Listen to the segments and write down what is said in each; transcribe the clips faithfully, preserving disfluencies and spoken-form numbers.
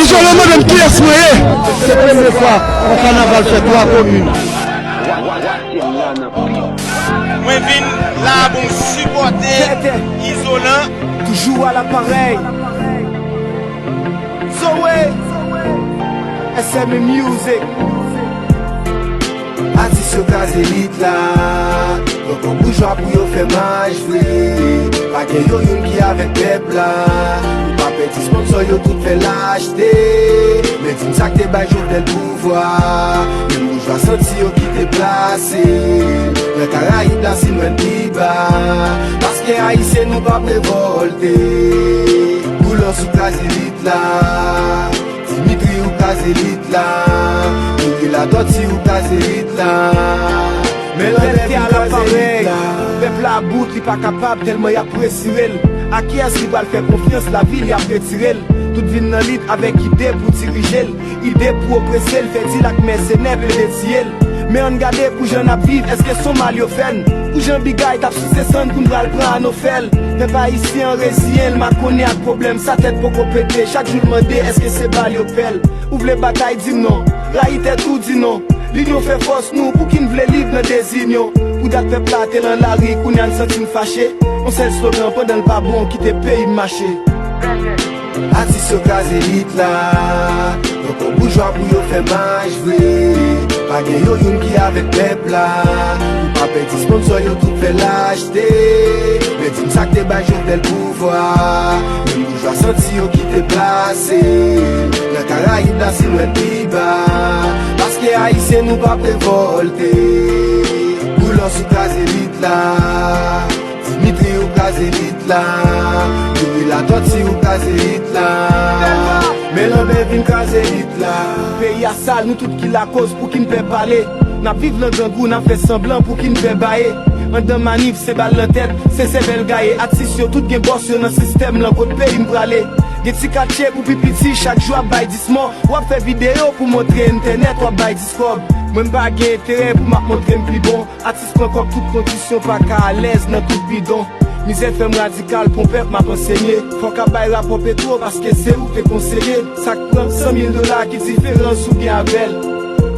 Izolan mande m kiyès mwen ye. Se premye fwa yon kanaval fè twa komin. Mwen vin la pou m sipòte Izolan. Toujou a laparèy. Zoe, S M Music. Atis yo kraze lit la. Pran kòb boujwa pou yo fè mach vre. Pa gen yo youn ki avèk pèp la. Nou pa pèdi sponsò yo tout fè lachte. Men di m sa k te bay Jovenel pouvwa. Menm boujwa santi yo ki te plase l. Nan Karayib la si nou wè n pi ba. Paske Ayisyen nou p ap revòlte. Boulos ou kraze lit la. Dimitri ou kraze lit la. Youri Latòti ou kraze lit la. Men Lanbè vin kraze lit la. Pèp la about, li pa kapab tèlman y ap resire l. A kiyès li pral fè konfyans, lavi li ap retire l. Tout vin nan lit avèk ide pou dirije l. Ide pou oprese l, fè dil ak mèsenè plede tiye l. Men ann gade pou jan n ap viv, èske s on mal yo fè n? Pou jan Bigay t ap souse sann pou n pral pran Anofèl. Pèp ayisyen an reziyen l, makonnen ak pwoblèm sa tèt poko pete. Chak jou l mande èske se bal yo k fè l. Ou vle batay, di m non. Rayi tèt ou, di non. Linyon fè fòs nou, pouki n vle liv nan dezinyon? Pou dat pèp la te lan lari, kounye a n santi n fache. On sèl slogan, pandan l pa bon, kite peyi m mache. Atis yo kraze lit la. Pran kòb boujwa pou yo fè mach vre. Pa gen yo youn ki avèk pèp la. Nou pa pèdi sponsò yo tout fè lachte. Men di m sa k te bay Jovenel pouvwa. Menm boujwa santi yo ki te plase l. Nan Karayib la si nou wè n pi ba. Paske Ayisyen nou p ap revòlte. Boulos ou kraze lit la. Dimitri ou kraze lit la. Youri Latòti ou kraze lit la. Men Lanbè vin kraze lit la. Peyi a sal, nou tout ki lakoz, pouki n pè pale? N ap viv nan grangou, n ap fè sanblan, pouki n pè baye? Anndan manif, se bal nan tèt, se sèvèl gaye. Atis yo tout gen bòs yo nan sistèm lan, kot peyi m prale? Gen ti katye pou pi piti, chak jou ap bay dis mò. W ap fè videyo pou montre entènèt, w ap bay dis kòb. Mwen m pa gen enterè pou m ap montre m pi bon. Atis pran kòb tout kondisyon, pa ka alèz nan tout bidon. Mizè fè m radikal, pou pèp m ap ansenye. Fòk ap bay rapò Petwo, paske se ou k te konseye. Sa k pran san mil dola, ki diferans ou gen avè l?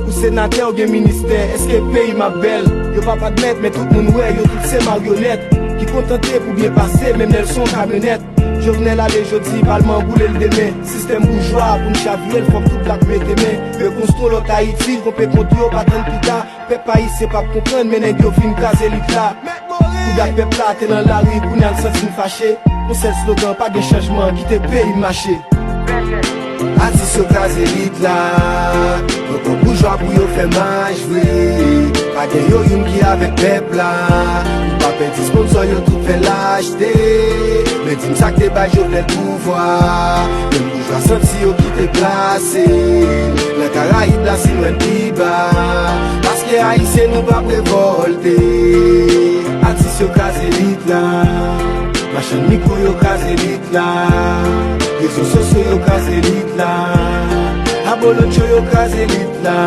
Ou senatè, ou gen ministè, èske peyi m ap bèl? Yo p ap admèt, men tout moun wè, yo tout se maryonèt. Ki kontante pou byen pase, menm lè l se on kamyonèt. Jovenel ale jodi, palman an boule l demen. Sistèm boujwa a pou n chavire l, fòk tout blak mete men. Rekonstwi lòt Ayiti, konpe kont yo, pa tann pita. Pèp ayisyen p ap konprann, men nèg yo fin kraze lit la. Pou dat pèp la te nan lari, kounye a n santi n fache. On sèl slogan, pa gen chanjman, kite peyi m mache. Atis yo kraze lit la. Pran kòb boujwa pou yo fè mach vre. Pa gen yo youn ki avèk pèp la. Nou pa pèdi sponsò yo tout fè lachte. Men di m sa k te bay Jovenel pouvwa. Menm boujwa santi yo ki te plase l. Nan Karayib la si nou wè n pi ba. Paske Ayisyen nou p ap revòlte. Atis yo kraze lit la. Machann mikwo yo kraze lit la. Rezo sosyo yo kraze lit la. Abolotcho yo kraze lit la.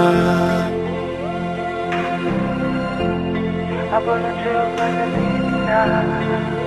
Abolotcho yo kraze lit la.